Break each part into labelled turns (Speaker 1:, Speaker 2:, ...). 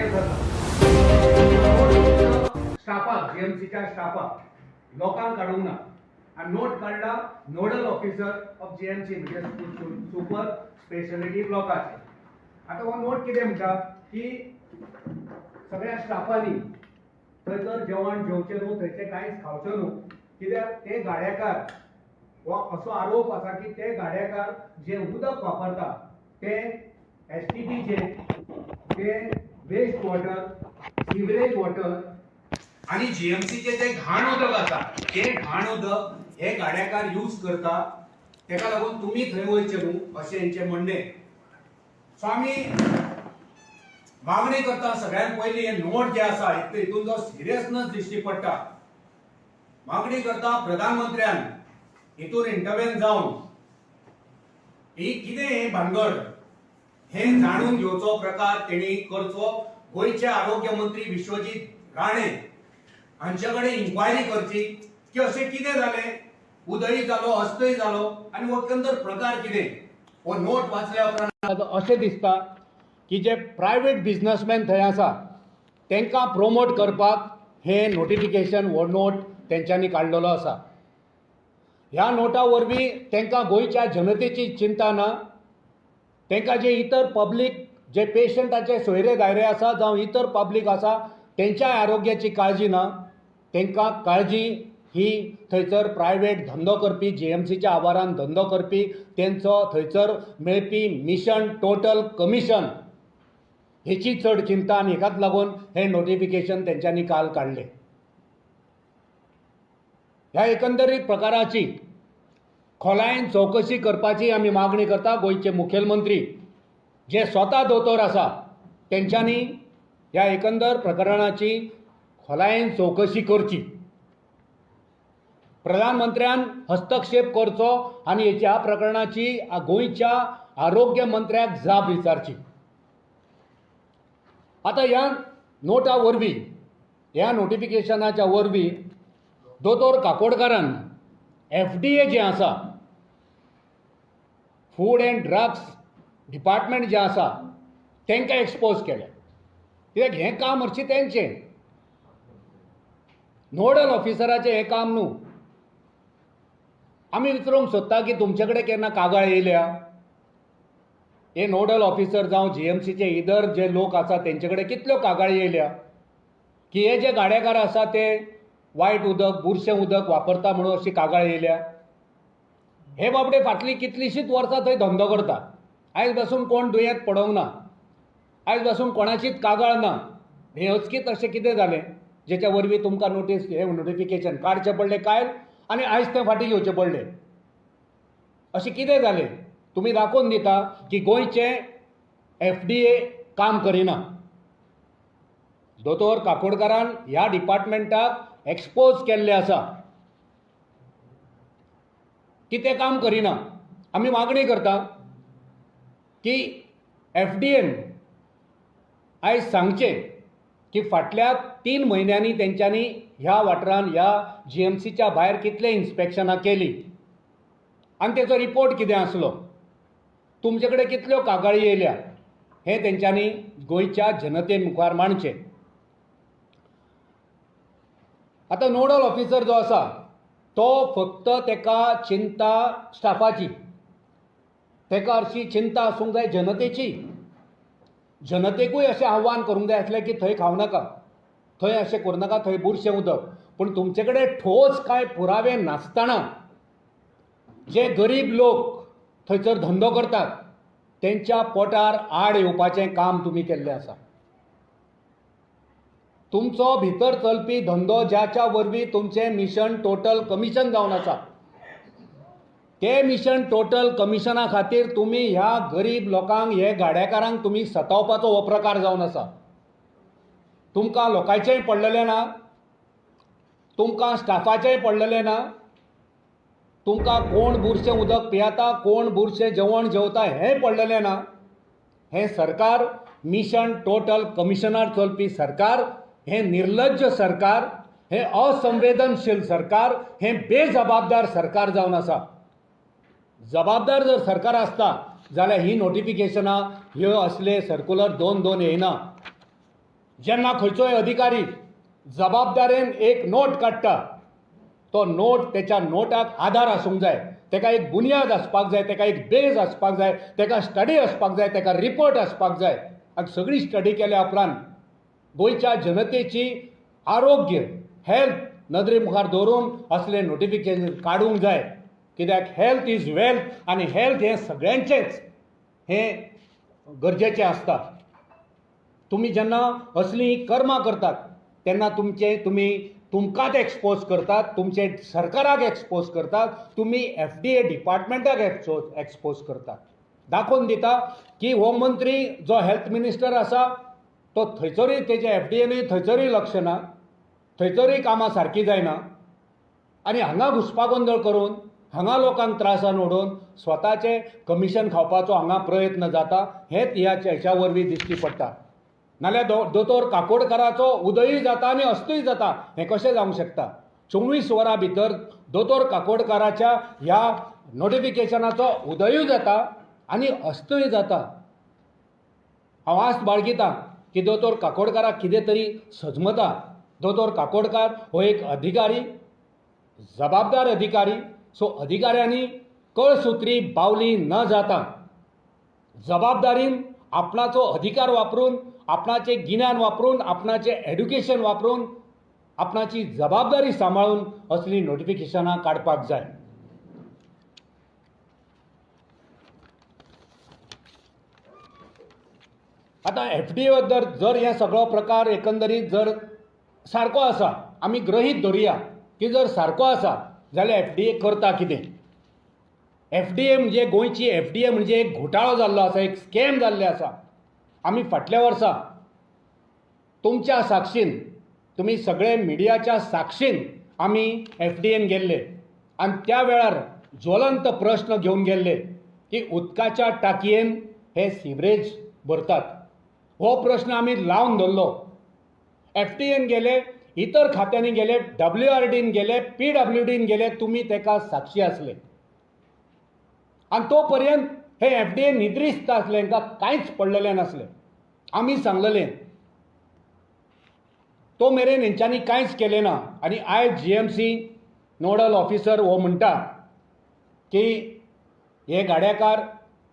Speaker 1: दुयेंस आसा. स्टाफाक, जीएमसीच्या स्टाफाक, लोकांक काडूंक ना. आनी नोट काडला नोडल ऑफिसर ऑफ जीएमसी, म्हणजे सुपर स्पेशलिटी ब्लॉकाचे. आतां हो नोट कितें म्हणटा की सगळ्या स्टाफांनी थंयसर जेवण जेवचें न्हू, थंयचें कांयच खावचें न्हू, कित्याक ते गाड्याकार हो असो आरोप आसा की ते गाड्याकार जें उदक वापरता तें एसटीपीचें, तें वेस्ट वॉटर, सिवरेज वॉटर आनी जीएमसीचें जें घाण उदक आसा, तें घाण उदक हे गाड्याकार यूज करता, तेका लागून तुमी थंय वयचें न्हू, अशें हेंचें म्हणणें. सो आमी मागणी करता, सगळ्यांत पयलीं हे नोट जे आसा हितून जो सिरियसनस दिश्टी पडटा, मागणी करता प्रधानमंत्र्यान हितून इंटरवेन जावन ही कितें हें भानगड हें जाणून घेवचो प्रकार तेणी करचो. गोंयचे आरोग्य मंत्री विश्वजीत राणे हांचे कडेन इन्क्वायरी करची की अशें कितें जालें, उदयी जालो, अस्तय जालो आनी हो एकंदर प्रकार कितें. हो नोट वाचल्या उपरांत अशें दिसता की जे प्रायवेट बिजनसमॅन थंय आसा तांकां प्रोमोट करपाक हें नोटिफिकेशन, हो नोट तेंच्यांनी काडलेलो आसा. ह्या नोटा वरवीं तांकां गोंयच्या जनतेची चिंता ना. तांकां जे इतर पब्लीक, जे पेशंटाचे सोयरे दायरे आसा जावं इतर पब्लीक आसा, तेंच्या आरोग्याची काळजी ना. तांकां काळजी ही थंयसर प्रायवेट धंदो करपी, जीएमसीच्या आवारान धंदो करपी, तेंचो थंयसर मेळपी मिशन टोटल कमिशन हेची चड चिंता आनी हेकाच लागून हें नोटिफिकेशन तेंच्यांनी काल काडलें. ह्या एकंदरीत प्रकाराची खोलायेन चवकशी करपाची आमी मागणी करता. गोंयचे मुखेलमंत्री जे स्वता दोतोर आसा तेंच्यांनी ह्या एकंदर प्रकरणाची खोलायेन चवकशी करची. प्रधानमंत्र्यान हस्तक्षेप करचो आनी ह्या प्रकरणाची गोंयच्या आरोग्य मंत्र्याक जाप विचारची. आतां ह्या नोटा वरवीं, ह्या नोटिफिकेशनाच्या वरवीं दोतोर काकोडकारान एफडीए जें आसा, फूड एंड ड्रग्स डिपार्टमेंट जें आसा, तांकां एक्सपोज केलें. कित्याक हें काम हरशीं तेंचें, नोडल ऑफिसराचें हें काम न्हू. आमी विचारूंक सोदता की तुमचे कडेन केन्ना कागाळ येयल्या? हे नोडल ऑफिसर जावं जीएमसीचे इतर जे लोक आसा तेंचे कडेन कितल्यो कागाळी येयल्या की हे जे गाडेकार आसा ते वायट उदक, बुरशें उदक वापरता म्हणून अशी कागाळ येयल्या? हे बाबडे फाटलीं कितलींशींच वर्सां थंय धंदो करता. आयज पासून कोण दुयेंत पडोंक ना, आयज पासून कोणाचीच कागाळ ना. हें अचकीत अशें कितें जालें जेच्या वरवीं तुमकां नोटीस, हें नोटिफिकेशन काडचें पडलें कायल आनी आयज तें फाटीं घेवचें पडलें? अशें कितें जालें? तुमी दाखोवन दिता की गोंयचें एफडीए काम करिना. दोतोर काकोडकारान ह्या डिपार्टमेंटाक एक्सपोज केल्लें आसा की तें काम करिना. आमी मागणी करता की एफडीएन आयज सांगचें की फाटल्या 3 म्हयन्यांनी तेंच्यांनी ह्या वाठारान, ह्या जीएमसीच्या भायर कितले इन्स्पेक्शनां केली आनी तेचो रिपोर्ट कितें आसलो, तुमचे कडेन कितल्यो कागाळी येयल्या, हें तेंच्यांनी गोंयच्या जनते मुखार मांडचें. आतां नोडल ऑफिसर जो आसा तो फक्त तेका चिंता स्टाफाची, तेका हरशी चिंता आसूंक जाय जनतेची. जनतेकूय अशें आव्हान करूंक जाय आसलें की थंय खावं नाका, थंय अशें करूं नाका, थंय बुरशें उदक. पूण तुमचे कडेन ठोस कांय पुरावे नासतना जे गरीब लोक थंयसर धंदो करतात तेंच्या पोटार आड येवपाचें काम तुमी केल्लें आसा. तुमचो भितर चलपी धंदो ज्याच्या वरवीं तुमचें मिशन टोटल कमिशन जावन आसा, ते मिशन टोटल कमिशना खातीर तुमी ह्या गरीब लोकांक, हे गाड्याकारांक तुमी सतावपाचो हो प्रकार जावन आसा. तुमकां लोकांचेंय पडलेलें ना, तुमकां स्टाफाचेंय पडलेलें ना, तुमकां कोण बुरशें उदक पियेता, कोण बुरशें जेवण जेवता हें पडलेलें ना. हें सरकार मिशन टोटल कमिशनार चलपी सरकार, हें निर्लज्ज सरकार, हें असंवेदनशील सरकार, हें बेजबाबदार सरकार जावन आसा. जबाबदार जर सरकार आसता जाल्यार ही नोटिफिकेशनां, ह्यो असले सर्कुलर 2-2 येयना. जेन्ना खंयचोय अधिकारी जबाबदारेन एक नोट काडटा तो नोट तेच्या नोटाक आदार आसूंक जाय, तेका एक बुन्याद आसपाक जाय, तेका एक बेज आसपाक जाय, तेका स्टडी आसपाक जाय, तेका रिपोर्ट आसपाक जाय. आनी सगळी स्टडी केल्या उपरांत गोंयच्या जनतेची आरोग्य हेल्थ नदरे मुखार दवरून असलें नोटिफिकेशन काडूंक जाय. कित्याक हेल्थ is wealth आनी हेल्थ हें सगळ्यांचेंच हें गरजेचें आसता. तुमी जेन्ना असलीं कर्मां करतात तेन्ना तुमचें तुमी तुमकांच एक्सपोज करतात, तुमचे सरकाराक एक्सपोज करतात, तुमी FDA डिपार्टमेंटाक एक्सपोज करतात. दाखोवन दिता की हो मंत्री जो हेल्थ मिनिस्टर आसा तो थंयसरूय तेजे FDA थंयसरूय लक्ष ना, थंयसरूय कामां सारकीं जायना आनी हांगा घुस्पागोंदळ करून हांगा लोकांक त्रासान उडोवन स्वताचें कमिशन खावपाचो हांगा प्रयत्न जाता. हेंच ह्या हेच्या वरवीं दिश्टी पडटा. नाल्यार दोतोर काकोडकाराचो उदयूय जाता आनी अस्तूय जाता. हें कशें जावंक शकता? 24 वरां भितर दोतोर काकोडकाराच्या ह्या नोटिफिकेशनाचो उदयूय जाता आनी अस्तूय जाता. हांव आस्त बाळगितां की दोतोर काकोडकाराक कितें तरी सजमता. दोतोर काकोडकार हो एक अधिकारी, जबाबदार अधिकारी. सो अधिकाऱ्यांनी कळसूत्री बावली न जाता जबाबदारीन आपणाचो अधिकार वापरून, आपणाचें गिन्यान वापरून, आपणाचें एड्युकेशन वापरून, आपणाची जबाबदारी सांबाळून असलीं नोटिफिकेशनां काडपाक जाय. आतां FDA बद्दल जर हे सगळो प्रकार एकंदरीत जर सारको आसा, आमी गृहीत धरुया की जर सारको आसा जाल्यार FDA करता कितें? FDA म्हणजे गोंयची FDA म्हणजे एक घोटाळो जाल्लो आसा, एक स्कॅम जाल्ले आसा. आमी फाटल्या वर्सा तुमच्या साक्षीन, तुमी सगळे मिडियाच्या साक्षीन आमी FDA गेल्ले आनी त्या वेळार ज्वलंत प्रश्न घेवन गेल्ले की उदकाच्या टाकयेन हे सिवरेज भरतात. हो प्रश्न आमी लावन धरलो. FDA गेले, इतर खात्यांनी गेले, WRDन गेले, PWDन गेले, तुमी तेका साक्षी आसले. आनी तो पर्यंत हे FDA निद्रिस्त आसले, हांकां कांयच पडलेलें नासलें. आमी सांगलेलें तो मेरेन हेंच्यांनी कांयच केलें ना. आनी आयज GMC nodal officer हो म्हणटा की हे गाड्याकार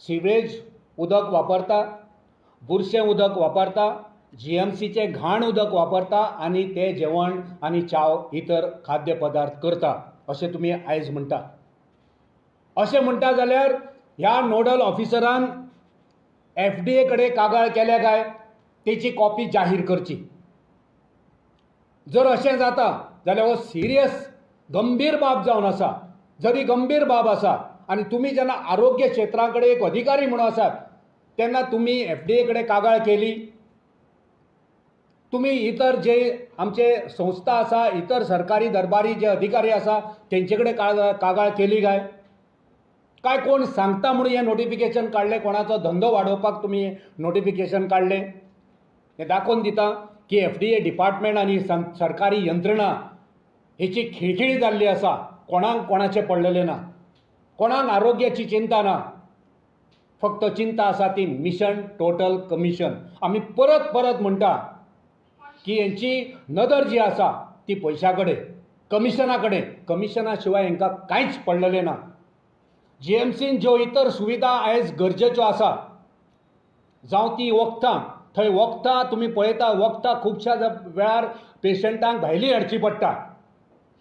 Speaker 1: सिवरेज उदक वापरता, बुरशें उदक वापरता, GMCचें घाण उदक वापरता आनी ते जेवण आनी च्याव इतर खाद्य पदार्थ करता अशें तुमी आयज म्हणटा. अशें म्हणटा जाल्यार ह्या नोडल ऑफिसरान FDA कडेन कागाळ केल्या काय तेची कॉपी जाहीर करची. जर अशें जाता जाल्यार हो सिरियस गंभीर बाब जावन आसा. जरी गंभीर बाब आसा आनी तुमी जेन्ना आरोग्य क्षेत्रा कडेन एक अधिकारी म्हणून आसात तेन्ना तुमी FDA कडेन कागाळ केली, तुमी इतर जे आमचे संस्था आसा, इतर सरकारी दरबारी जे अधिकारी आसा तेंचे कडेन कागाळ केली काय? काय कोण सांगता म्हणून हें नोटिफिकेशन काडलें? कोणाचो धंदो वाडोवपाक तुमी नोटिफिकेशन काडलें? हें दाखोवन दिता की FDA department आनी सरकारी यंत्रणा हेची खिळखिळी जाल्ली आसा. कोणाक कोणाचें पडलेलें ना, कोणाक आरोग्याची चिंता ना, फक्त चिंता आसा ती मिशन टोटल कमिशन. आमी परत परत म्हणटा की हेंची नदर जी आसा ती पयशा कडेन, कमिशना कडेन, कमिशना शिवाय हेंकां कांयच पडलेलें ना. GMCन ज्यो इतर सुविधा आयज गरजेच्यो आसा, जावं ती वखदां, थंय वखदां तुमी पळयता, वखदां खुबश्या वेळार पेशंटांक भायली हाडची पडटा,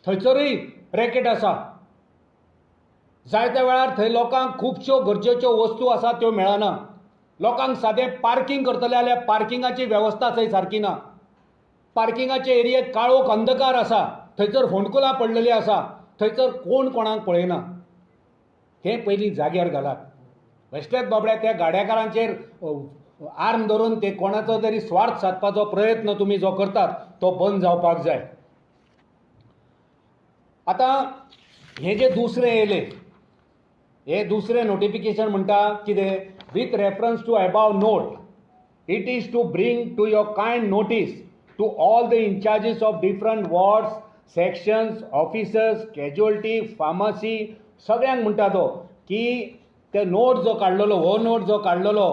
Speaker 1: थंयसरूय रॅकेट आसा. जायत्या वेळार थंय लोकांक खुबश्यो गरजेच्यो वस्तू आसा त्यो मेळना. लोकांक सादें पार्किंग करतले जाल्यार पार्किंगाची वेवस्था थंय सारकी ना. पार्किंगाचे एरियेक काळोख अंधकार आसा, थंयसर फोंडकुलां पडलेलीं आसा, थंयसर कोण कोणाक पळयना. हें पयलीं जाग्यार घालात. बेश्टेच बाबड्या त्या गाड्याकारांचेर आर्म धरून ते कोणाचो तरी स्वार्थ सादपाचो प्रयत्न तुमी जो करतात तो बंद जावपाक जाय. आतां हें जें दुसरें येयलें, हें दुसरें नोटिफिकेशन म्हणटा कितें? With reference to above note it is to bring to your kind notice to all the incharges of different wards, sections, officers, casualty, pharmacy, सगळ्यांक म्हणटा तो की ते नोट जो काडलेलो, हो नोट जो काडलेलो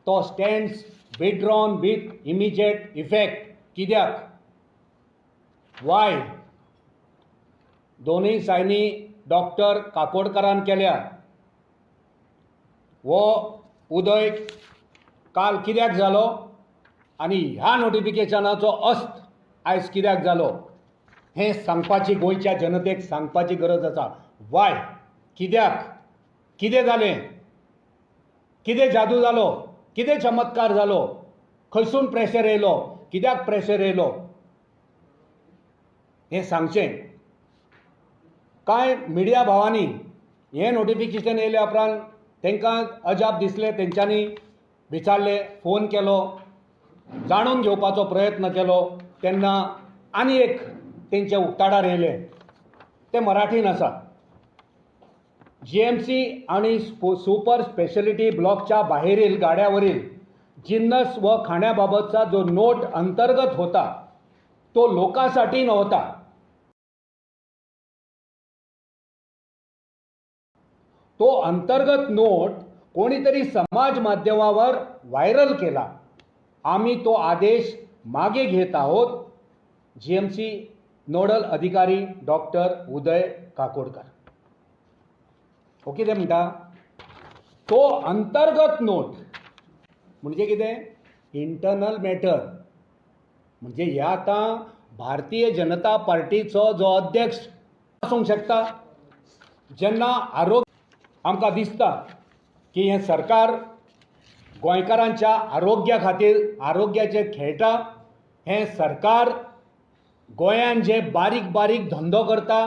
Speaker 1: तो stands withdrawn with immediate effect. कित्याक? वाय? दोनूय सायनी डॉक्टर काकोडकारान केल्या. हो उदय काल कित्याक जालो आनी ह्या नोटिफिकेशनाचो अस्त आयज कित्याक जालो हें सांगपाची, गोंयच्या जनतेक सांगपाची गरज आसा. वाय? कित्याक? कितें जालें? कितें जादू जालो? कितें चमत्कार जालो? खंयसून प्रेशर येयलो? कित्याक प्रेशर येयलो हें सांगचें. कांय मिडिया भावांनी हें नोटिफिकेशन येयल्या उपरांत तांकां अजाप दिसलें, तेंच्यांनी विचारलें, फोन केलो, जाणून घेवपाचो प्रयत्न केलो. तेन्ना आनी एक तेंच्या उक्ताडार येयलें, तें मराठीन आसा. जीएमसी आणि सुपर स्पेशलिटी ब्लॉकच्या बाहेरील गाड्यावरील जिन्नस व खाण्याबाबतचा जो नोट अंतर्गत होता तो लोकांसाठी नव्हता. तो अंतर्गत नोट कोणीतरी समाज माध्यमावर व्हायरल केला. आम्ही तो आदेश मागे घेत आहोत. जीएमसी नोडल अधिकारी डॉक्टर उदय काकोडकर. हो कितें म्हणटा? तो अंतर्गत नोट म्हणजे कितें? Internal matter. म्हणजे हे आतां भारतीय जनता पार्टीचो जो अध्यक्ष आसूंक शकता, जेन्ना आरोग्य आमकां दिसता की हें सरकार गोंयकारांच्या आरोग्या खातीर आरोग्याचेर खेळटा, हें सरकार गोंयान जे बारीक बारीक धंदो करता,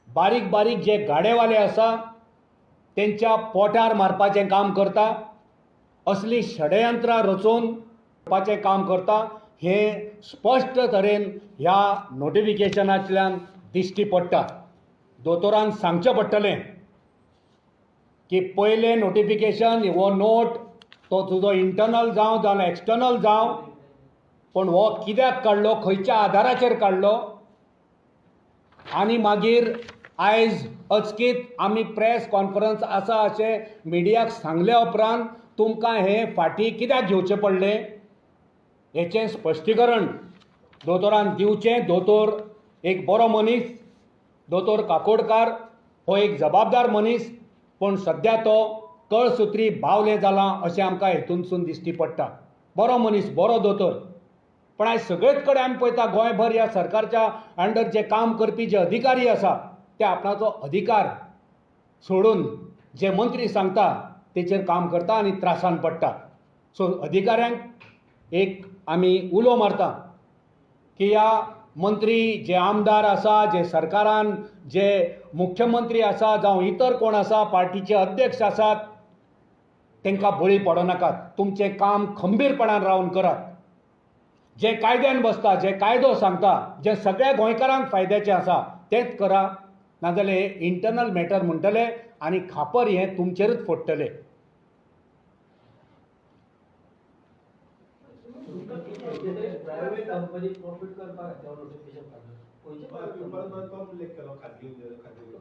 Speaker 1: बारीक बारीक जे गाडेवाले आसा तेंच्या पोटार मारपाचें काम करता, असली षडयंत्रां रचोवन करपाचें काम करता, हें स्पश्ट तरेन ह्या नोटिफिकेशनांतल्यान दिश्टी पडटा. दोतोरान सांगचें पडटलें की पयलें नोटिफिकेशन हो नोट तो तुजो इंटरनल जावं जाल्यार एक्सटर्नल जावं, पूण हो कित्याक काडलो, खंयच्या आदाराचेर काडलो, आनी मागीर आयज अचकीत आमी प्रेस कॉन्फरन्स आसा अशें मिडियाक सांगल्या उपरांत तुमकां हें फाटीं कित्याक घेवचें पडलें हेचें स्पश्टीकरण दोतोरान दिवचें. दोतोर एक बरो मनीस, दोतोर काकोडकार हो एक जबाबदार मनीस, पूण सद्या तो कळसुत्री बावलें जालां अशें आमकां हेतूनसून दिश्टी पडटा. बरो मनीस, बरो दोतोर, पण आयज सगळेच कडेन आमी पळयता गोंयभर ह्या सरकारच्या अंडर जे काम करपी जे अधिकारी आसा ते आपणाचो अधिकार सोडून जे मंत्री सांगता तेचेर काम करता आनी त्रासान पडटा. सो अधिकाऱ्यांक एक आमी उलो मारता की ह्या मंत्री जे आमदार आसा, जे सरकारान जे मुख्यमंत्री आसा जावं इतर कोण आसा, पार्टीचे अध्यक्ष आसात, तांकां बळी पडो नाकात. तुमचें काम खंबीरपणान रावन करात. जें कायद्यान बसता, जें कायदो सांगता, जें सगळ्या गोंयकारांक फायद्याचें आसा तेंच करा, नाजाल्यार हें इंटरनल मॅटर म्हणटले आनी खापर हें तुमचेरूच फोडटले.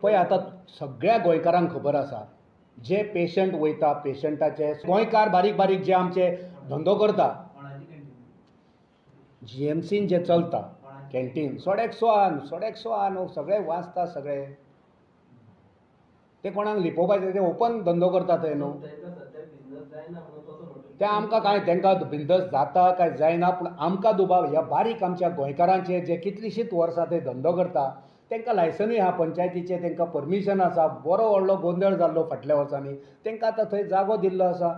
Speaker 1: पळय आतां सगळ्या गोंयकारांक खबर आसा, जे पेशंट वयता पेशंटाचे गोंयकार बारीक बारीक जे आमचे धंदो करता, जीएमसीन जे चलता कॅन्टीन सोडेक्सो आहा, सोडेक्सो आहा न्हू, सगळे वाचता, सगळे ते कोणाक लिपोवपाचे ते ओपन धंदो करता थंय न्हू. ते आमकां कांय तांकां बिंदस जाता काय जायना, पूण आमकां दुबाव ह्या बारीक आमच्या गोंयकारांचे जे कितलींशींच वर्सां ते धंदो करता तांकां लायसनूय आहा, पंचायतीचें तांकां परमिशन आसा. बरो व्हडलो गोंदळ जाल्लो फाटल्या वर्सांनी, तांकां आतां थंय जागो दिल्लो आसा.